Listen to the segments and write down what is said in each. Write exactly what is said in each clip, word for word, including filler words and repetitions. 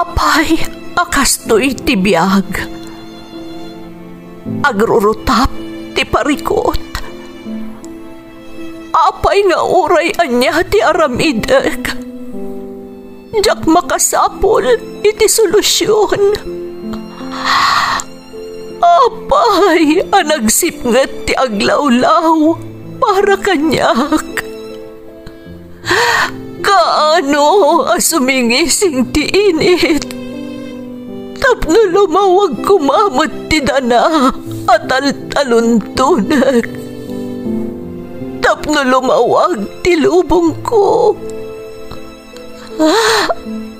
Apay a kastoy ti biag? Agrurutap ti parikut. Apay nga uray ania ti aramidek, diak makasapul iti solusion. Apay a nagsipnget ti aglawlaw para kaniak? Kaano a sumingising ti init tapno lumawag koma met ti dana a taltaluntonek, tapno lumawag ti lubongko?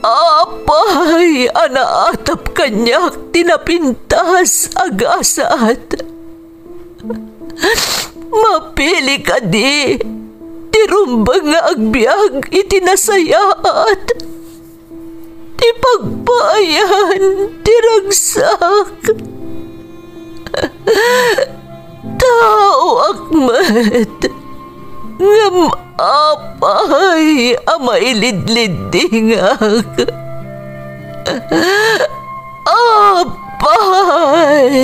Apay a naatap kaniak ti napintas a gasat? Mapili kadi ti rumbeng nga agbiag iti nasayaat, ti pagpaayan ti ragsak? Taoak met, ngem apay a mailidliddingak? Apay!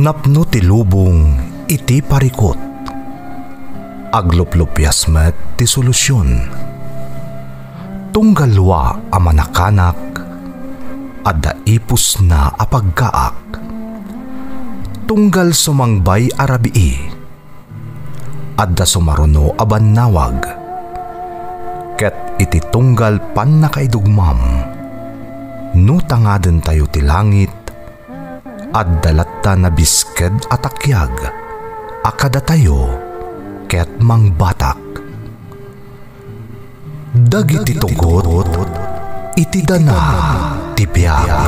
Napno ti lubong iti parikut. Agluplupias met ti solusion. Tunggal lua a manakanak, adda ipusna a paggaak. Tunggal sumangbay a rabii, adda sumaruno a bannawag. Ket iti tunggal pannakaidugmam, no tangadentayo ti langit, adda latta nabisked a takiag a kadatayo ket mangbatak. Dagiti tugot iti dana ti biag.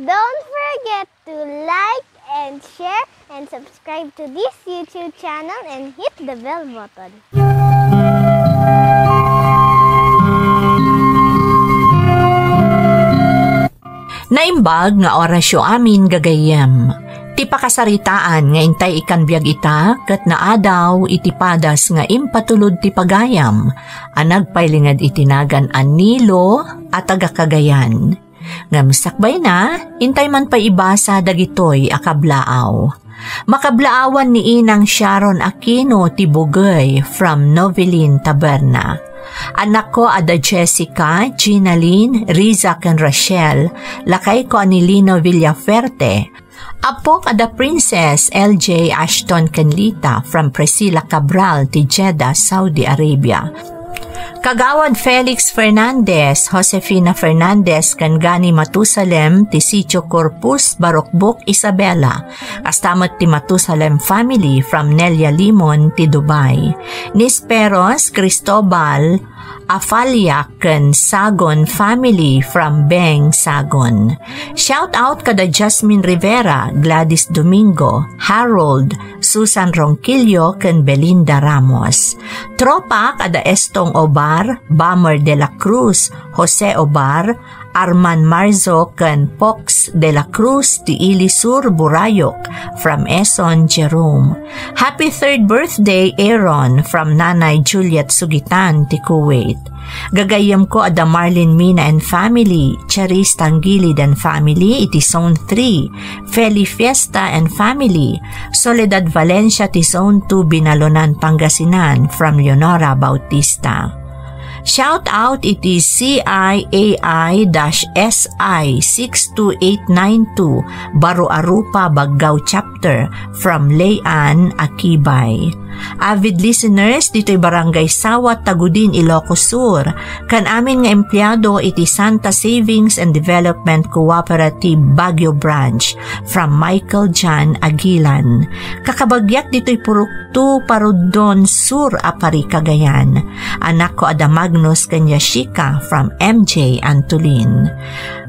Don't forget to like and share and subscribe to this YouTube channel and hit the bell button. Naimbag nga orasyo amin, gagayyem. Ti pakasaritaan nga intay ikan biag ita ket naadaw iti padas nga impatulod ti pagayam a nagpailinged iti nagan a Nilo a taga Cagayan. Ngem sakbayna, intay man pay ibasa dagitoy a kablaaw. Makablaawan ni Inang Sharon Aquino ti Bugey from Novelin Taberna. Anakko a da Jessica, Ginaline, Riza ken Rachel, lakayko a ni Lino Villafuerte. Apok a da Princess L J Ashton ken Lita from Priscilla Cabral ti Jeddah, Saudi Arabia. Kagawad Felix Fernandez, Josefina Fernandez, ken Gani Matusalem ti Sitio Corpus, Barokbok, Isabela. Kasta met ti Matusalem family from Nelia Limon ti Dubai. Nisperos, Cristobal, Afalia ken Sagon family from Beng, Sagon. Shout out kada Jasmine Rivera, Gladys Domingo, Harold, Susan Ronquillo ken Belinda Ramos. Tropa kada Estong Obar, Bummer de la Cruz, Jose Obar, Arman Marzo ken Pox de la Cruz ti Ili Sur, Burayok, from Eson Jerome. Happy third birthday, Aaron, from Nanay Juliet Sugitan ti Kuwait. Gagayyemko a da Marlene Mina and family, Cherise Tangilid and family iti Zone three, Feli Fiesta and family, Soledad Valencia ti Zone two, Binalonan, Pangasinan, from Leonora Bautista. Shout out iti C I A I dash S I six two eight nine two, Baro Arupa, Baggao Chapter, from Leanne Akibay. Avid listeners, ditoy Barangay Sawat, Tagudin, Ilocos Sur, kan amin nga empleado iti Santa Savings and Development Cooperative Baguio Branch, from Michael John Aguilan. Kakabagyak ditoy Purok two, Parudon Sur a Pari, Cagayan. Anakko a da Magnus ken Yashika from M J Antolin.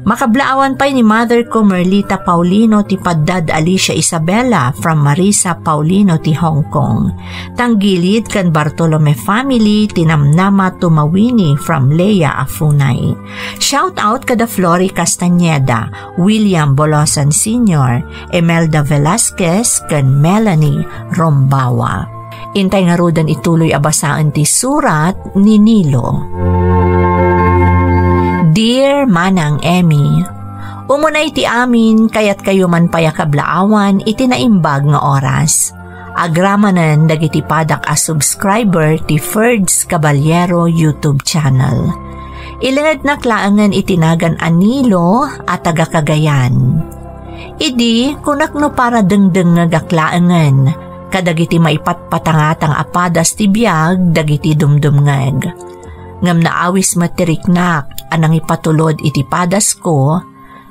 Makablaawan pay ni mother ko, Merlita Paulino ti paddad Alicia Isabela from Marisa Paulino ti Hong Kong. Tanggilid ken Bartolome family ti Namnama Tumawini from Lea Afunay. Shout out kada Flory Castañeda, William Bolosan Senior, Imelda Velasquez, ken Melanie Rombawa. Intay ngaruden ituloy a basaen ti surat ni Nilo. Dear Manang Emmy, umuna iti amin, kayatkayo man pay a kablaawan iti naimbag nga oras. Agramanen dagiti padak a subscriber ti Ferds Caballero YouTube channel. Ilengednak laengen iti nagan a Nilo a taga Cagayan. Idi, kunak no para dengdengngegak laengen kadagiti maipatpatangatang a padas ti biag dagiti dumdumngeg. Ngem naawis met ti riknak a nangipatulod iti padasko,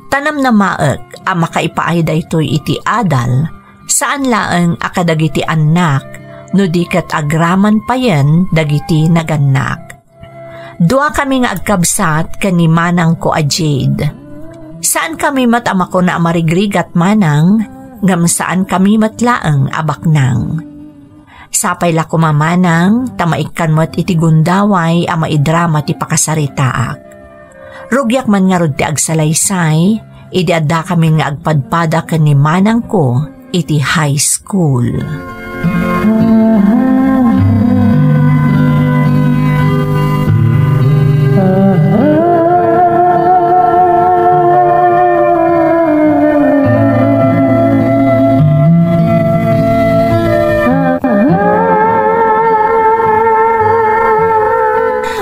ta namnamaek a makaipaay daytoy iti adal, saan laeng a kadagiti annak, no di ket agraman payen dagiti nagannak. Duakami nga agkabsat ken ni manangko a Jade. Saankami met a makuna a marigrigat, manang, ngem saankami met laeng a baknang. Sapay la koma, manang, ta maikkan met iti gundaway a maidrama ti pakasaritaak. Rugiak man ngarud ti agsalaysay, idi addakamin nga agpadpada ken ni manangko iti high school.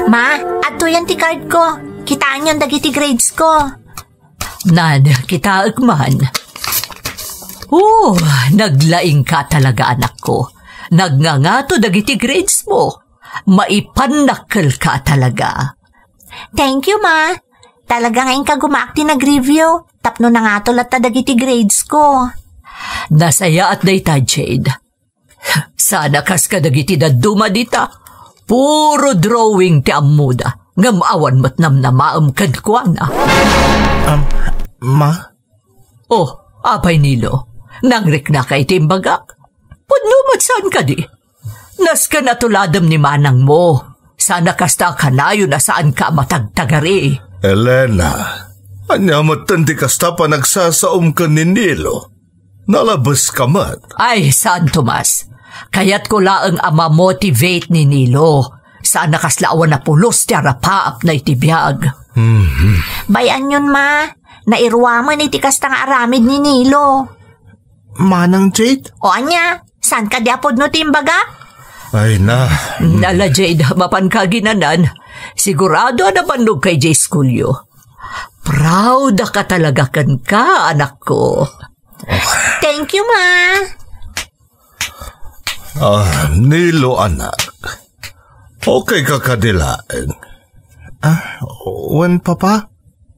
Ma, adtoyen ti card ko. Kitaenyon dagiti grades ko. Nan, kitaek man. Oh, naglaing ka talaga, anakko. Nagngangato dagiti grades mo. Maipannakkel ka talaga. Thank you, ma. Talaga nga inkagumaak ti nag-review tapno nangato latta dagiti grades ko. Nasayaat dayta, Jade. Sana kas kadagiti dadduma dita, puro drawing ti ammoda, ngem awan met namnamaem kenkuana. Um, ma? Oh, apay Nilo, nangriknaka iti imbagak? Pudno met saan kadi? Nasken a tuladem ni manangmo. Sana kasta a kanayon a saanka a matagtagari. Elena, ania metten ti kasta panagsasaom ken ni Nilo? Nalabeska met. Ay, saan, Tomas. Kayatko laeng a ma-motivate ni Nilo. Saan a kasla awan a pulos ti arapaapna iti biag. Mhm. Bay-anyon, ma. Nairuamen iti kasta nga aramid ni Nilo. Manang Jade? O ania? Saan kadi a pudno ti imbaga? Ay na. Ala, Jade, mapanka aginanan. Sigurado a nabannogka idiay iskulyo. Proud ka talaga kenka, anakko. Thank you, ma. Ah, Nilo, anak. Okay ka kadi laeng? Ah, wen, Papa?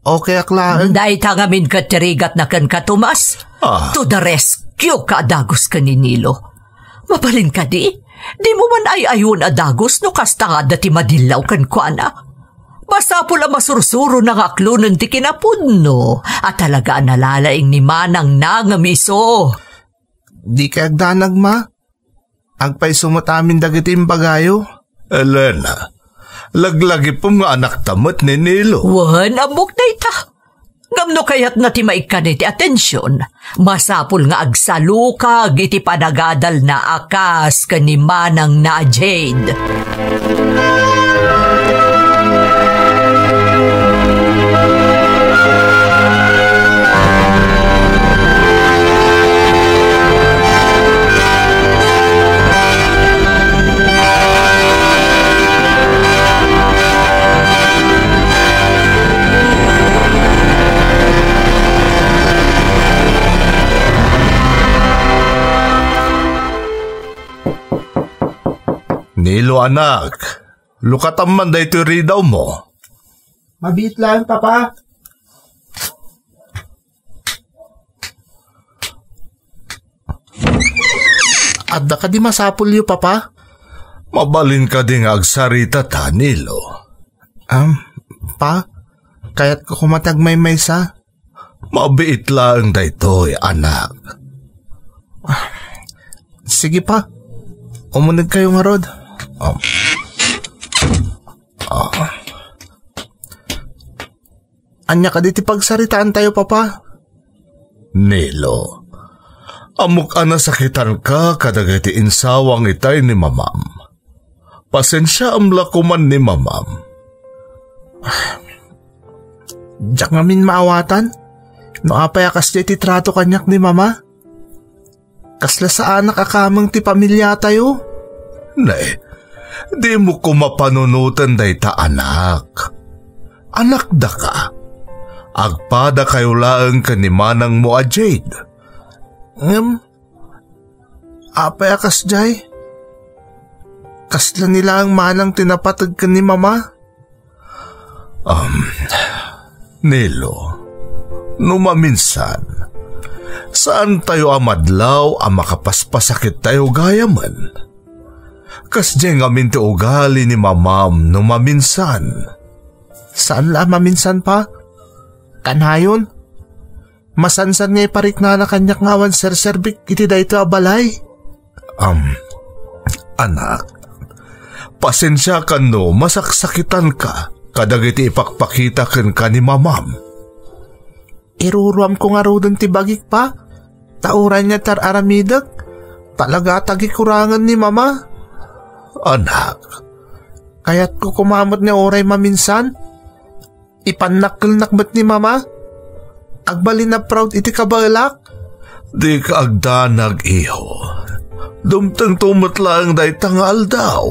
Okay ak laeng. Dayta ngamin ket ti rigatna kenka, Tomas. Ah. To the rescue ka a dagus ken ni Nilo. Mabalin kadi? Dimo man ay-aywen a dagus no kasta adda ti madillaw kenkuana. Masapul a masursurona nga aklonen ti kinapudno a talaga a nalalaing ni manangna ngem isu. Dikay agdanag, ma. Agpayso met amin dagiti imbagayo. Elena, laglagipem nga anakta met ni Nilo. Wen, ammok dayta. Ngem no kayatna ti maikkan iti atension, masapul nga agsalukag iti panagadalna a kas ken ni manangna a Jade. Nilo, anak, lukatam man daytoy ridawmo. Mabiit laeng, Papa. Adda kadi masapulyo, Papa? Mabalin kadi nga agsarita ta, Nilo? Am, Pa, kayatko koma ti agmaymaysa. Mabiit laeng daytoy, anak. Sige, Pa. Umunegkayo ngarud. Um. Ah. Ania kadi ti pagsaritaantayo, Papa? Nilo, ammok a nasakitanka kadagiti insawang itay ni mamam. Pasensiaam la koman ni mamam. Diak ngamin maawatan no apay a kasdiay ti trato kaniak ni mama. Kasla saanak a kameng ti pamiliatayo. Ne, dimo koma panunoten dayta, anak. Anakdaka. Agpadakayo laeng ken ni manangmo a Jade. Ngem, apay a kasdiay? Kasla ni laeng manang ti napateg ken ni mama? Um, Nilo, no maminsan, saantayo a madlaw a makapaspasakittayo gayamen. Kasdiay ngamin ti ugali ni mamam no maminsan. Saan la a maminsan, Pa? Kanayon, masansan nga ipariknana kaniak nga awan serserbik iti daytoy a balay. Am, anak, pasensiakan no masaksakitanka kadagiti ipakpakita kenka ni mamam. Iruruamko ngaruden ti bagik, Pa, ta uray nia ti ar-aramidek, talaga a tagikurangen ni mama. Anak. Kayatko koma met nga uray maminsan, ipannakkelnak met ni mama. Agbalin a proud iti kabaelak. Dika agdanag, iho. Dumtengto met laeng dayta nga aldaw.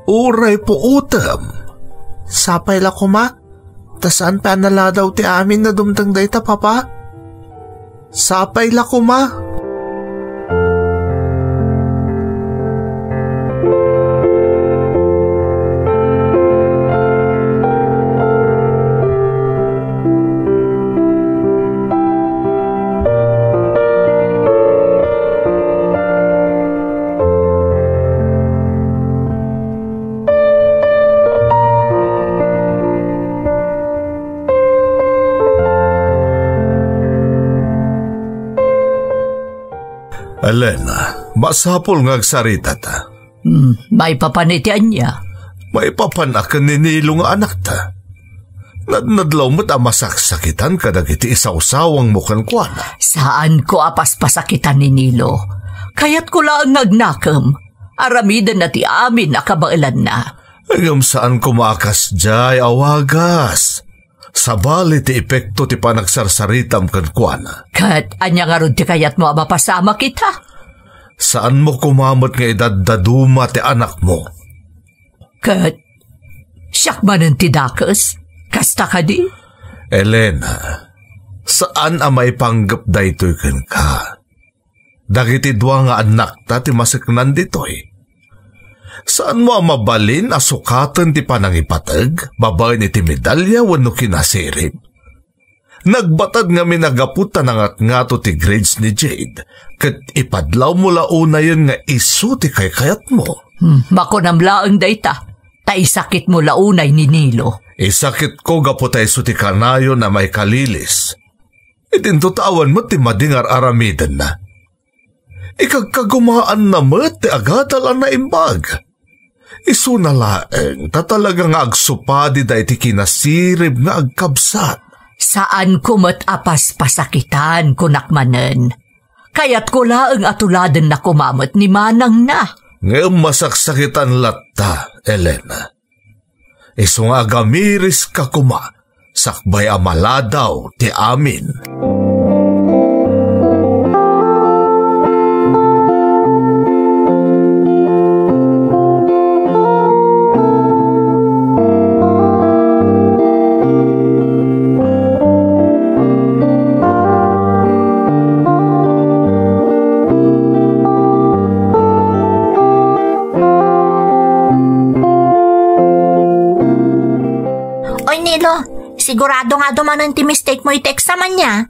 Uray puotem. Sapay la koma, ta saan pay a naladaw ti amin no dumteng dayta, Papa. Sapay la koma. Elena, masapul nga agsaritata. Hmm, maipapan iti ania? Maipapan a ken ni Nilo nga anakta. Nadnadlaw met a masaksakitan kadagiti isawsawangmo kenkuana. Saanko a paspasakitan ni Nilo. Kayatko laeng nga agnakem. Aramidenna ti amin a kabaelanna. Ngem saan koma a kasdiay a wagas. Sabali ti epekto ti panagsarsaritam kenkuana. Ket ania ngarud ti kayatmo a mapasamak ita? Saanmo koma met nga idaddaduma ti anakmo. Ket siak manen ti dakes? Kasta kadi? Elena, saan a maipanggep daytoy kenka. Dagiti dua nga annakta ti maseknan ditoy. Saanmo a mabalin a sukaten ti panangipateg babaen iti medalya wenno kinasirib? Nagbatad ngamin a gapu ta nangatngato ti grades ni Jade, ket ipadlawmo la unayen nga isu ti kaykayatmo. Hmm, makunam laeng dayta, ta isakitmo la unay ni Nilo. Isakitko gapu ta isu ti kanayon a maikalilis. Idinto ta awan met ti madi nga ar-aramidenna. Ikagkagumaanna met ti agadal a naimbag. Isuna laeng ta talaga nga agsupadi daydi kinasirib nga agkabsat. Saanko met a paspasakitan, kunak manen. Kayatko laeng a tuladenna koma met ni manangna. Ngem masaksakitan latta, Elena. Isu nga agamiriska koma, sakbay a maladaw ti amin. Sigurado nga adu manen ti mistake mo iti exam ania.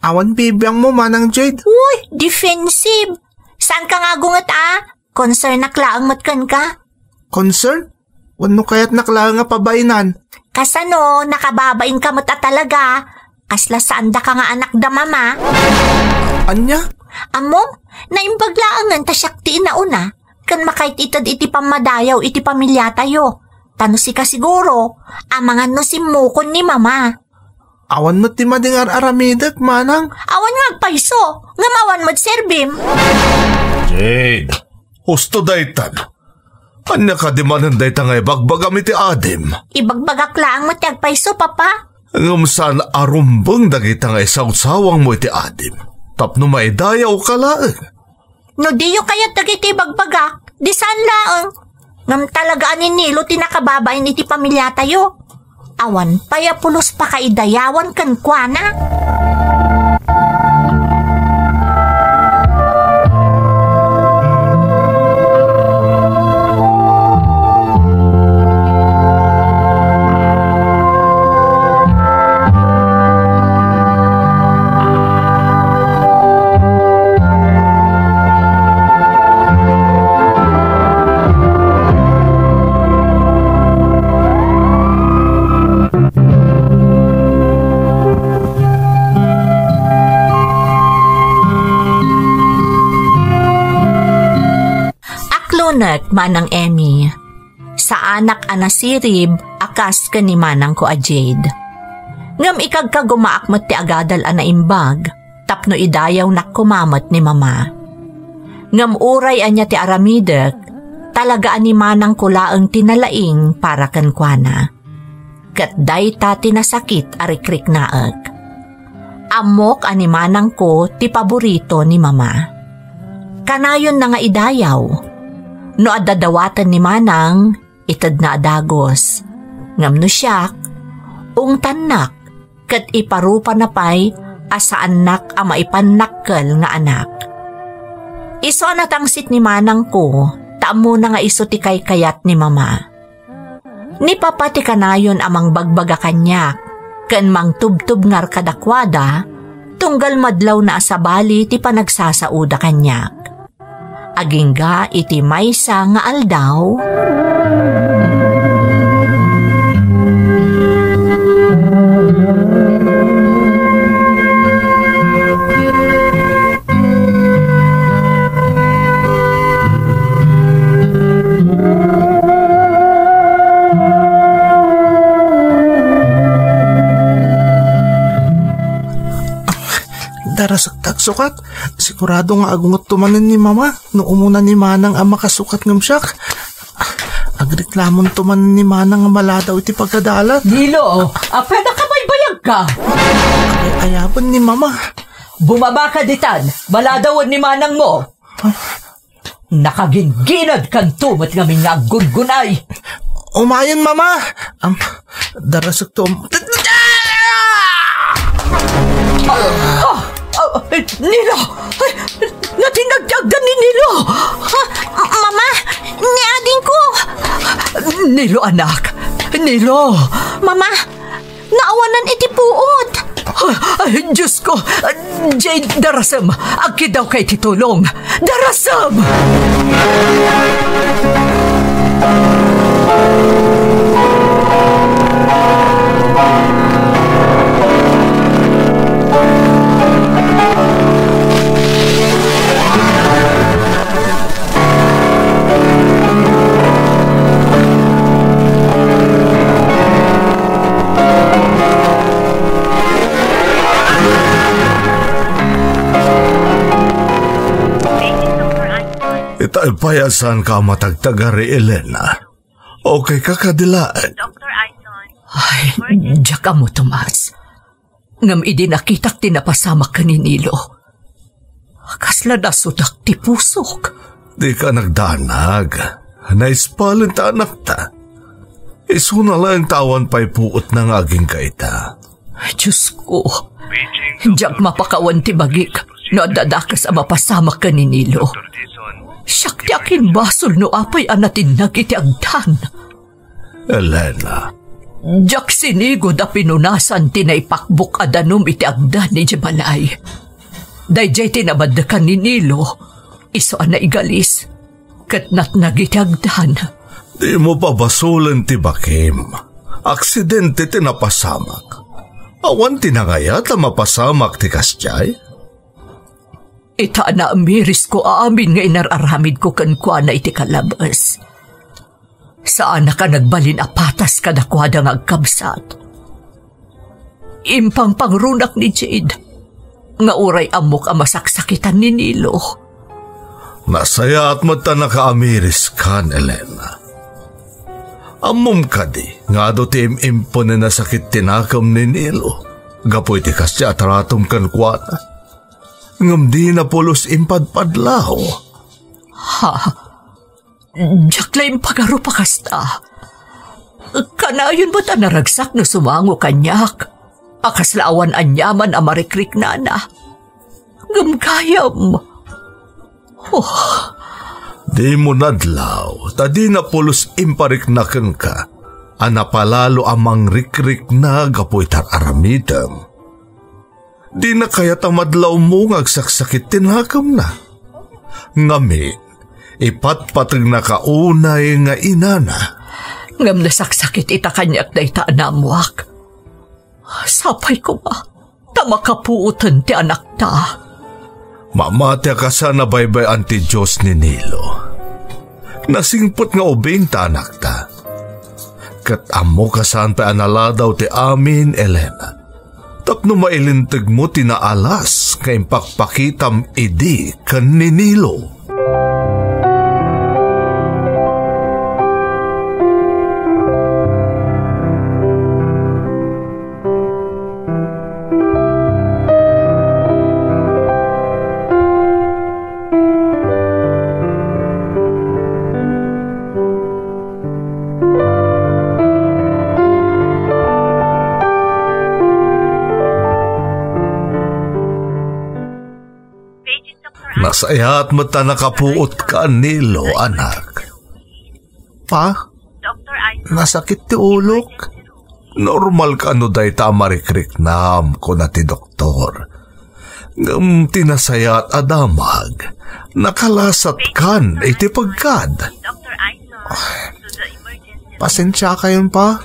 Awan bibiangmo, Manang Jade. Uy, defensive. Saan ka nga agunget a? Concern-ak laeng met kenka. Concern? Wenno kayatnak laeng a pabainan? Kasano, nakababain ka met a talaga? Kasla saan daka nga anak da mama? Ania? Ammom, naimbag laengen ta siak ti inauna, ken makaited iti pammadayaw iti pamiliatayo. Ta no sika siguro, amangan no simmukon ni mama. Awan met ti madi nga ar-aramidek, manang. Awan nga agpayso, ngem awan met serbim. Jade, husto daytan. Ania kadi manen dayta nga ibagbagam iti adim? Ibagbagak laeng met ti agpayso, Papa. Ngem saan a rumbeng dagita nga isawsawangmo iti adim tapno maidayawka laeng. No diyo kayat dagiti ibagbagak, di saan laeng. Ngem talaga a ni Nilo ti nakababain iti pamiliatayo. Awan pay a pulos pakaidayawan kenkuana. Aklonek, Manang Emmy. Saanak a nasirib a kas ken ni manangko a Jade. Ngem ikagkagumaak met ti agadal a naimbag tapno idayawnak koma met ni mama. Ngem uray ania ti aramidek, talaga a ni manangko laeng ti nalaing para kenkuana. Ket dayta ti nasakit a rikriknaek. Ammok a ni manangko ti paborito ni mama. Kanayonna nga idayaw. No adda dawaten ni manang, itedna a dagus. Ngem no siak, ungtannak ket iparupana pay a saannak a maipannakkel nga anak. Isu a natangsit ni manangko, ta ammona nga isu ti kaykayat ni mama. Ni Papa ti kanayon a mangbagbaga kaniak ken mangtubtubngar kadakuada, tunggal madlawna a sabali ti panagsasaoda kaniak. Agingga iti maysa nga aldaw. Darasek ta agsukat. Sigurado nga agungetto manen ni Mama no umuna ni Manang a makasukat ngem siak. Agreklamonto manen ni Manang a maladaw iti pagadalan. Nilo, apay nakabaybayag ka? Ay, ayaben ni Mama. Bumaba ka ditan. Maladawen ni manang mo. Nakagingginad kanto met ngamin nga aggungunay. Umayen, Mama. Am, darasekto. Ah, ah, ah, Nilo! Ay, natinnag ti agdan ni Nilo! Ah, Mama, ni adingko! Nilo, anak! Nilo! Mama, naawanan iti puot. Ay, Diyos ko! Jade, darasem! Agkiddawka iti tulong! Darasem! Ita, payasan ka matagtagari, Elena. Okay ka kadi laeng? Ay, diak ammo, Tomas. Ngem idi nakitak ti napasamak ken ni Nilo, kasla nasudak ti pusok. Dika nagdanag. Naispalen ta anakta. Isuna laeng ta awan pay puotna nga agingga ita. Diyos ko, diak mapakawan ti bagik no adda dakes a mapasamak ken ni Nilo. Siak ti akinbasol no apay a natinnag iti agdan. Elena, Diak sinigud a pinunasan ti naipakbok a danum iti agdan idiay balay. Daydiay ti nabaddek ni Nilo, isu a naigalis, ket natnag iti agdan. Dimo pabasolen ti bakim. Aksidente ti napasamak. Awan ti nangayat a mapasamak ti kasdiay. Ita, naamirisko amin nga inar-aramidko kenkuana iti kallabes. Saanak a nagbalin a patas kadakuada nga agkabsat. Impangpangrunak ni Jade nga uray ammok a masaksakitan ni Nilo. Nasayaat met ta nakaamiriskan, Elena. Ammom kadi nga adu ti im-imponen a sakit ti nakem ni Nilo gapu iti kasdi a tratom kenkuana? Ngem dina pulos impadpadlaw. Ha? Diak la impagarup a kasta. Kanayon met a naragsak no sumango kaniak a kasla awan aniaman a marikriknana. Ngem gayam. Oh. Dimo nadlaw, ta dina pulos imparikna kenka a napalalo a mangrikrikna gapu iti ar-aramidem. Dina kayat a madlawmo nga agsaksakit ti nakemna. Ngamin, ipatpategnaka unay nga inana. Ngem nasaksakit ita kaniak dayta a naammoak. Sapay koma, ta makapuoten ti anakta. Mamati a kasano a baybay-an ti Dios ni Nilo. Nasingpet nga ubing ta anakta. Ket ammok a saan pay a naladaw ti amin, Elena, tapno mailintegmo ti naalas nga impakpakitam idi ken ni Nilo. Nasayaat met ta nakapuotka, Nilo, anak. Pa, nasakit ti ulok. Normal kano dayta a marikriknam, kuna ti doktor. Ngem ti nasayaat a damag, nakalasatkan iti pagkad. Pasensiakayon, pa.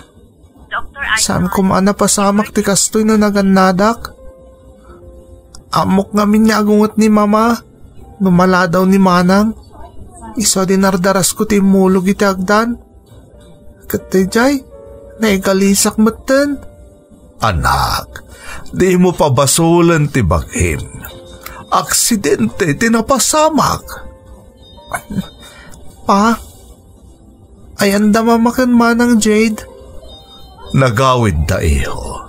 Saan koma a napasamak ti kastoy no nagannadak. Ammok ngamin nga agunget ni Mama no maladaw ni Manang. Isu a dinardarasko ti immulog iti agdan. Ket daydiay, naigalisak metten. Anak, dimo pabasolen ti bagim. Aksidente ti napasamak. Pa, ayanda Mama ken Manang Jade? Nagawidda, iho.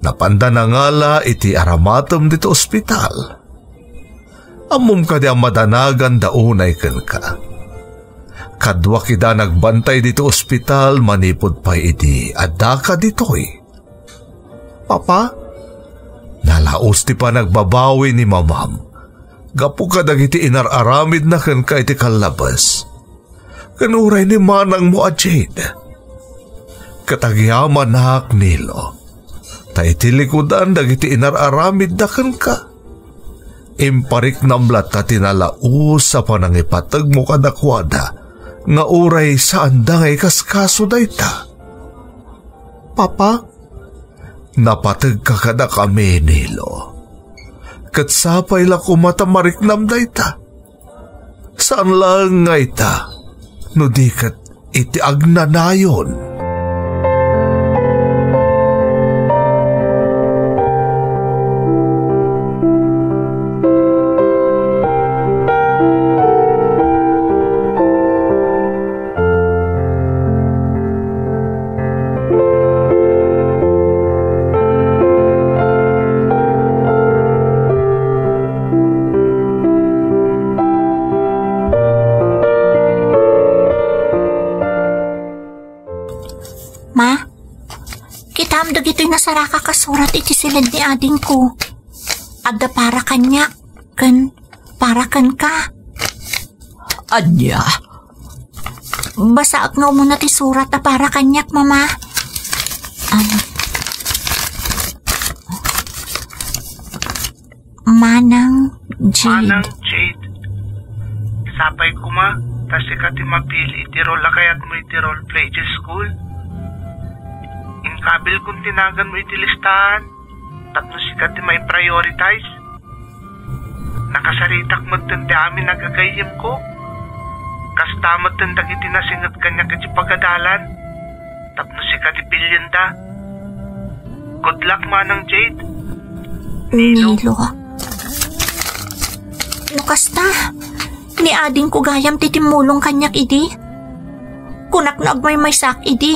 Napanda nangala iti aramatem ditoy ospital. Ammom kadi a madanaganda unay kenka? Kaduak ida nagbantay ditoy ospital manipud pay idi addaka ditoy. Papa? Nalaus ti panagbabawi ni Mamam gapu kadagiti inar-aramidna kenka iti kallabes, ken uray ni manangmo a Jade. Ket agyamanak, Nilo, ta iti likudan dagiti inar-aramidda kenka, impariknam latta ti nalaus a panangipategmo kadakuada nga uray saanda nga ikaskaso dayta. Papa? Napategka kadakami, Nilo. Ket sapay la koma ta mariknam dayta. Saan laeng nga ita, no di ket iti agnanayon. Ma, kitam dagitoy nasarakak a surat iti siled ni adingko. Adda para kaniak, ken para kenka. Ania? Basaak nga umuna ti surat a para kaniak, Mama. Manang Jade. Manang Jade, sapay koma, ta sika ti mapili iti role a kayatmo iti role play iti school. Inkabilkon ti naganmo iti listahan tapno sika ti mai-prioritize. Nakasaritak metten ti amin a gagayyemko. Kasta metten dagiti nasinget kaniak iti pagadalan tapno sika ti pilienda. Good luck, Manang Jade. Nilo. Nilo. No kasta, ni adingko gayam ti timmulong kaniak idi. Kunak no agmaymaysaak idi.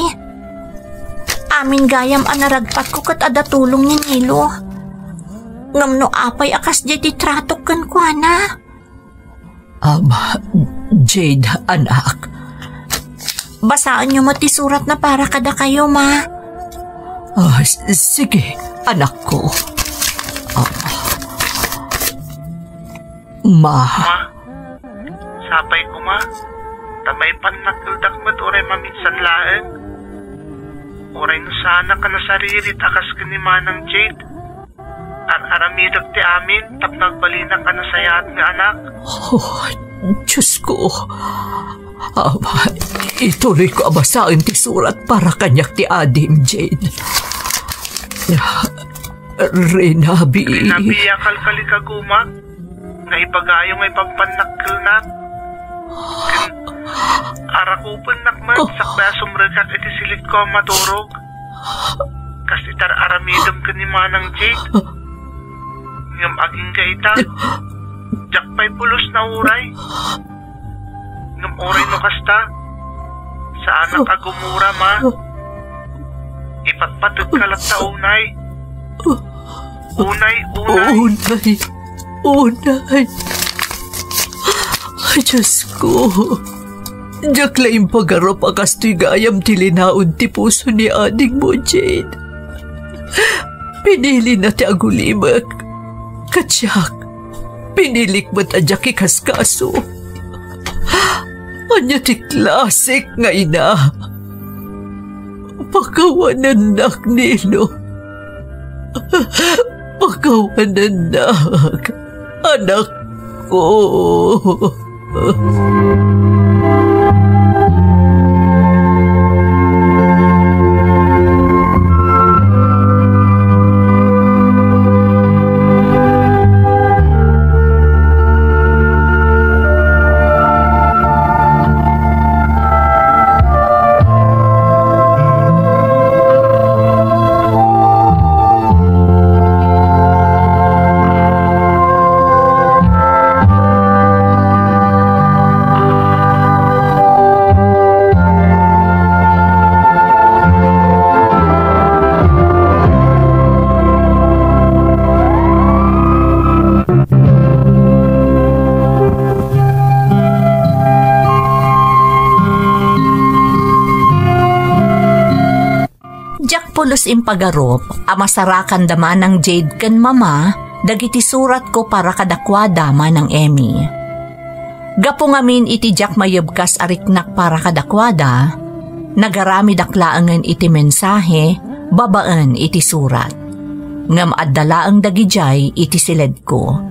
Amin gayam a naragpatko ket adda tulong ni Nilo. Ngem no apay a kasdiay ti tratok kenkuana? Ama, Jade, anak. Basaenyo met ti suratna para kadakayo, ma. Ah, s-, sige, anakko. Ah. Ma. Ma, sapay koma, ta maipannakkeldak met uray maminsan laeng. Uray no saanak a nasaririt a kas ken ni Manang Jade. Ar-aramidek ti amin tapno agbalinak a nasayaat nga anak. Oh, Diyos ko. Ama, ituloyko a basaen ti surat para kaniak ti adim, Jane. Renabi. Renabi a kalkalikagumak, nga ibagayo nga ipampannakkelnak. Ken arakupennak met sakbay a sumrekak iti silitko a maturog. Kas iti ar-aramidem ken ni Manang Jade. Ngem agingga ita, diak pay pulos nauray. Ngem uray no kasta, saanak a gumura, ma. Ipatpategka latta unay. Unay, unay. Unay. Unay. Ay, Diyos ko. Diak la impagarup a kastoy gayam ti linaon ti puso ni adingmo, Jade. Pinilina ti agulimek. Ket siak, pinilik met a diak ikaskaso. Ania ti klasik nga ina? Pakawanennak, Nilo. Pakawanennak, anakko. Diak pulos impagarup a masarakan da Manang Jade ken Mama dagiti suratko para kadakuada, Manang Emmy. Gapu ngamin iti diak mayebkas a riknak para kadakuada, nagaramidak laengen iti mensahe babaen iti surat. Ngem adda laeng dagidiay iti siledko.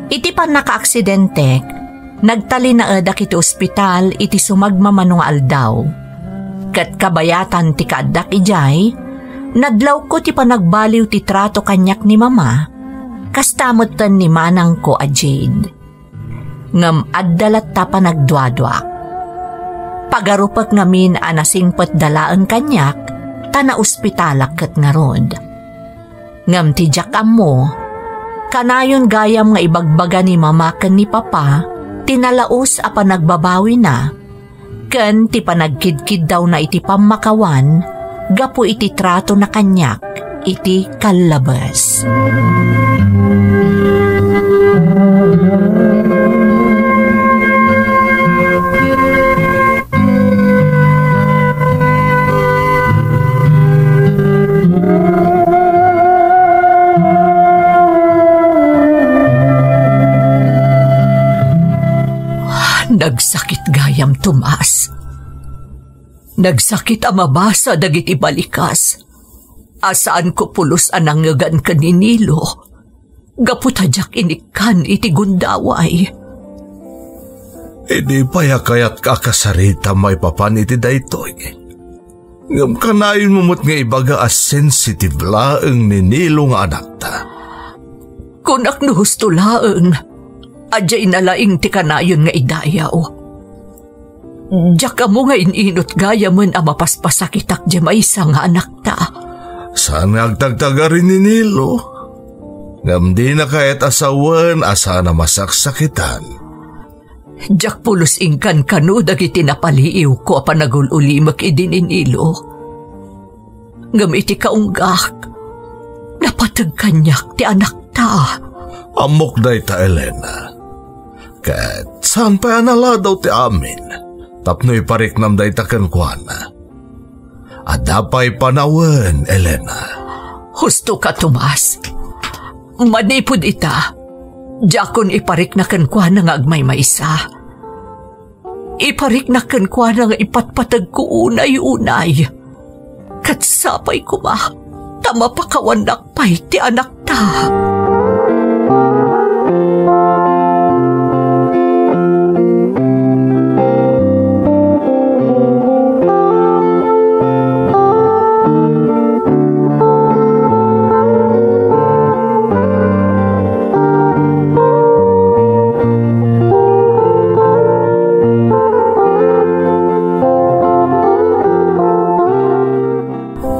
Iti pannakaaksidentek, nagtalinaedak iti ospital iti sumagmamano nga aldaw. Ket kabayatan ti kaaddak idiay, nadlawko ti panagbaliw ti trato kaniak ni Mama, kasta metten ni manangko a Jade. Ngem adda latta panagduaduak. Pagarupek ngamin a nasingpetda laeng kaniak, ta naospitalak ket ngarud. Ngem ti diak ammo, kanayon gayam nga ibagbaga ni Mama ken ni Papa ti nalaus a panagbabawina ken ti panagkidkiddawna iti pammakawan gapu iti tratona kaniak iti kallabes. Nagsakit gayam, Tomas. Nagsakit a mabasa dagiti balikas. a saanko pulos a nangngegan ken ni Nilo, gapu ta diak inikkan iti gundaway. Idi pay a kayatka a kasarita maipapan iti daytoy, ngem kanayonmo met nga ibaga a sensitive laeng ni Nilo nga anakta. Kunak no husto laeng, adiay nalaing ti kanayon nga idayaw. Diak ammo nga in-inut gayamen a mapaspasakitak diay maysa nga anakta. Saan nga agtagtagari ni Nilo, ngem dina kayat a sawen a saan a masaksakitan. Diak pulos inkankano dagiti napaliiwko a panagul-ulimek idi ni Nilo. Ngem iti kaunggak, napateg kaniak ti anakta. Ammok dayta, Elena. Ket saan pay a naladaw ti amin tapno ipariknam dayta kenkuana. Adda pay panawen, Elena. Husto ka, Tomas. Manipud ita, diakon iparikna kenkuana nga agmaymaysa. Ipariknak kenkuana nga ipatpategko unay-unay. Ket sapay koma ta mapakawannak pay ti anakta.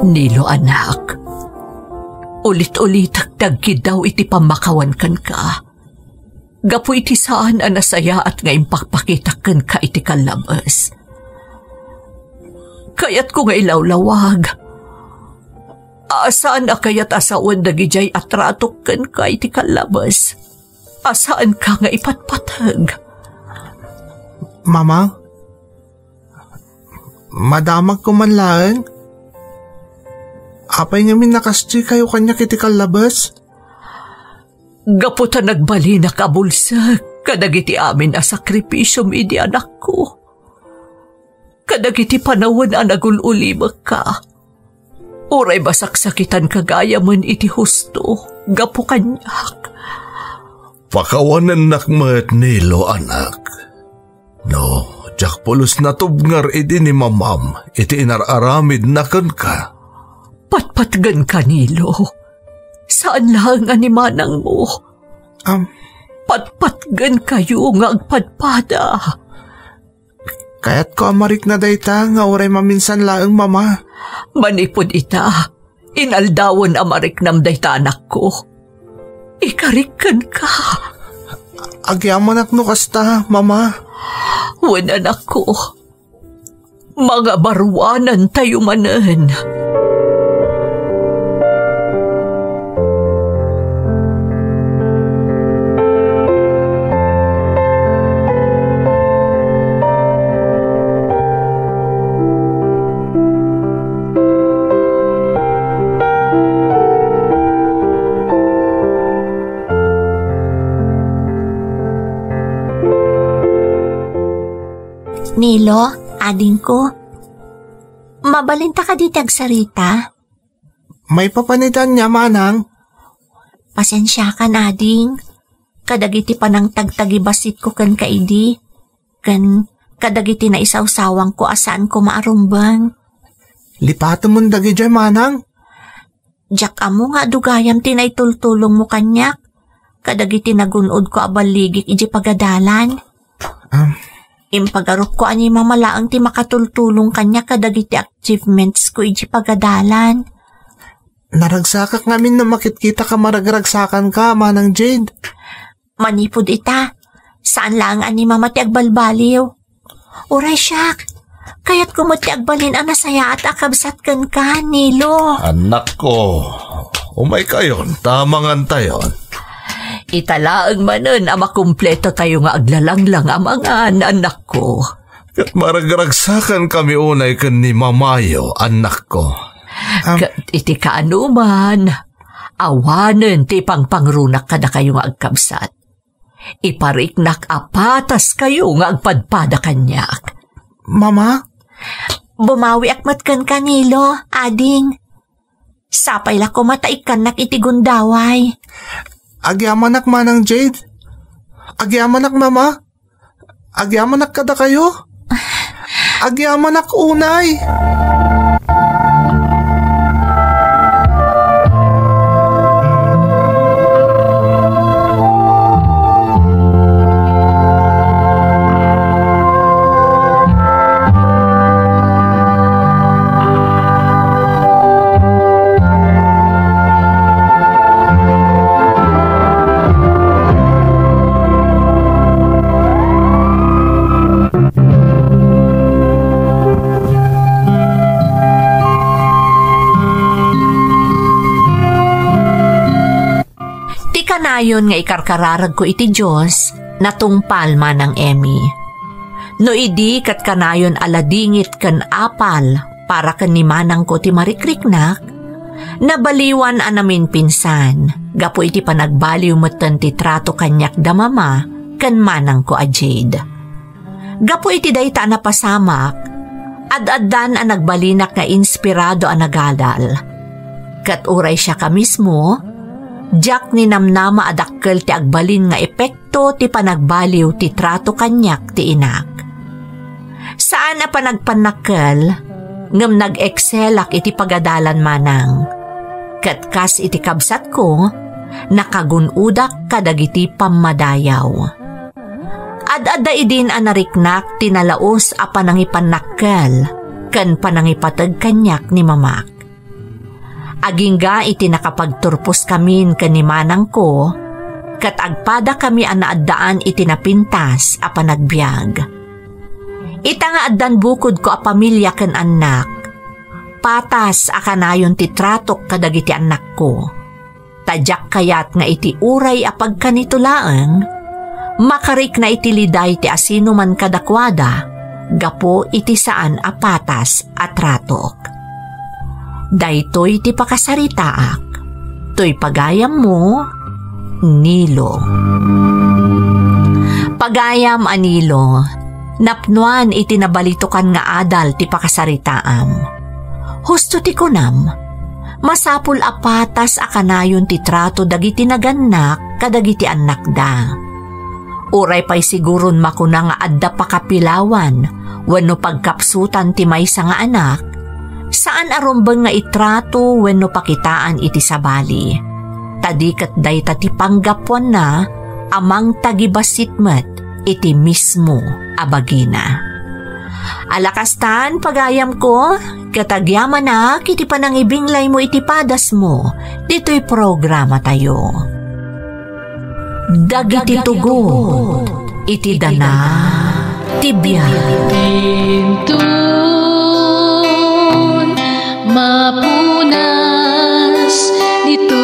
Nilo, anak, ulit-ulitek ti agkiddaw iti pammakawan kenka. Gapu iti saan a nasayaat nga impakpakitak kenka iti kallabes. Kayatko nga ilawlawag a saan a kayat a sawen dagidiay a tratok kenka iti kallabes, a saanka nga ipatpateg. Mama, madamagko man laeng. Apay ngamin a kasdi kayo kaniak iti kallabes? Gapu ta nagbalinak a bulsek kadagiti amin a sakripisiom idi, anakko. Kadagiti panawen a nagul-ulimekka, uray masaksakitanka gayamen iti husto gapu kaniak. Pakawanennak met, Nilo, anak. No, diak pulos natubngar idi ni mamam iti inar-aramidna kenka. Patpatgenka, Nilo. Saan laeng a ni manangmo. Am. Patpatgenkayo nga agpadpada. Kayatko a marikna dayta nga uray maminsan laeng, Mama. Manipud ita, inaldawen a mariknam dayta, anakko. Ikarik kenka. Agyamanak no kasta, Mama. Wen, anakko. Mangabaruanantayo manen. Nilo, adingko, mabalinta kadi ti agsarita? Maipapan ita ania, manang? Pasensiakan, ading. Kadagiti panangtagtagibasitko kenka idi, ken kadagiti naisawsawangko a saanko maarumbeng. Lipatemon dagidiay, manang. Diak ammo nga adu gayam ti naitultulongmo kaniak kadagiti nagun-odko a balligik idiay pagadalan. Am. Impagarupko a ni Mama laeng ti makatultulong kaniak kadagiti achievementsko idiay pagadalan. Naragsakak ngamin no makitkitaka a maragragsakanka, Manang Jade. Manipud ita, saan laeng a ni Mama ti agbalbaliw. Uray siak, kayatko met ti agbalin a nasayaat a kabsat kenka, Nilo. Anakko, umaykayon ta mangantayon. Ita laeng manen a makumpletotayo nga aglalanglang a mangan, anakko. Ket maragragsakankami unay ken ni Mamayo, anakko. Am- Ket iti kaanoman, awanen ti pangpangrunak kadakayo nga agkabsat. Ipariknak a pataskayo nga agpadpada kaniak. Mama? Bumawiak met kenka, Nilo, ading. Sapay la koma ta ikkannak iti gundaway. Agyamanak, Manang Jade. Agyamanak, Mama. Agyamanak kadakayo. Agyamanak unay. Ti kanayon nga ikarkararagko iti Dios, natungpal, Manang Emmy. No idi ket kanayon a ladingit ken apal para ken ni manangko ti marikriknak, nabaliwan a naminpinsan gapu iti panagbaliw metten ti trato kaniak da mama ken manangko a Jade. Gapu iti dayta a napasamak, ad-addan a nagbalinak nga inspirado a nagadal. Ket uray siaka mismo, diak ninamnama a dakkel ti agbalin nga epekto ti panagbaliw ti trato kaniak ti inak. Saan a panagpannakkel, ngem nag-excelak iti pagadalan manang. Ket kas iti kabsatko, nakagun-odak kadagiti pammadayaw. Ad-adda idin a nariknak ti nalaus a panangipannakkel ken panangipateg kaniak ni mamak. Agingga iti nakapagturposkamin ken ni manangko, ket agpadakami a naaddaan iti napintas a panagbiag. Ita nga addan bukodko a pamilia ken annak, patas a kanayon ti tratok kadagiti annakko. Ta diak kayat nga iti uray a pagkanito laeng, makarikna iti liday ti asinoman kadakuada gapu iti saan a patas a tratok. Daytoy ti pakasaritaak. Toy pagayammo, Nilo. Pagayam a Nilo, napnoan iti nabalitokan nga adal ti pakasaritaam. Husto ti kunam, masapul a patas a kanayon ti trato dagiti nagannak kadagiti annakda. Uray pay siguron makuna nga adda pakapilawan wenno pagkapsutan ti maysa nga anak, saan a rumbeng nga itrato wenno pakitaan iti sabali. Ta di ket dayta ti panggapuanna a mangtagibassit met iti mismo a bagina. Ala kastan, pagayamko, ket agyamanak iti panangibinglaymo iti padasmo ditoy programatayo. Dagiti tugot iti dana ti biag. Inton mapunas dito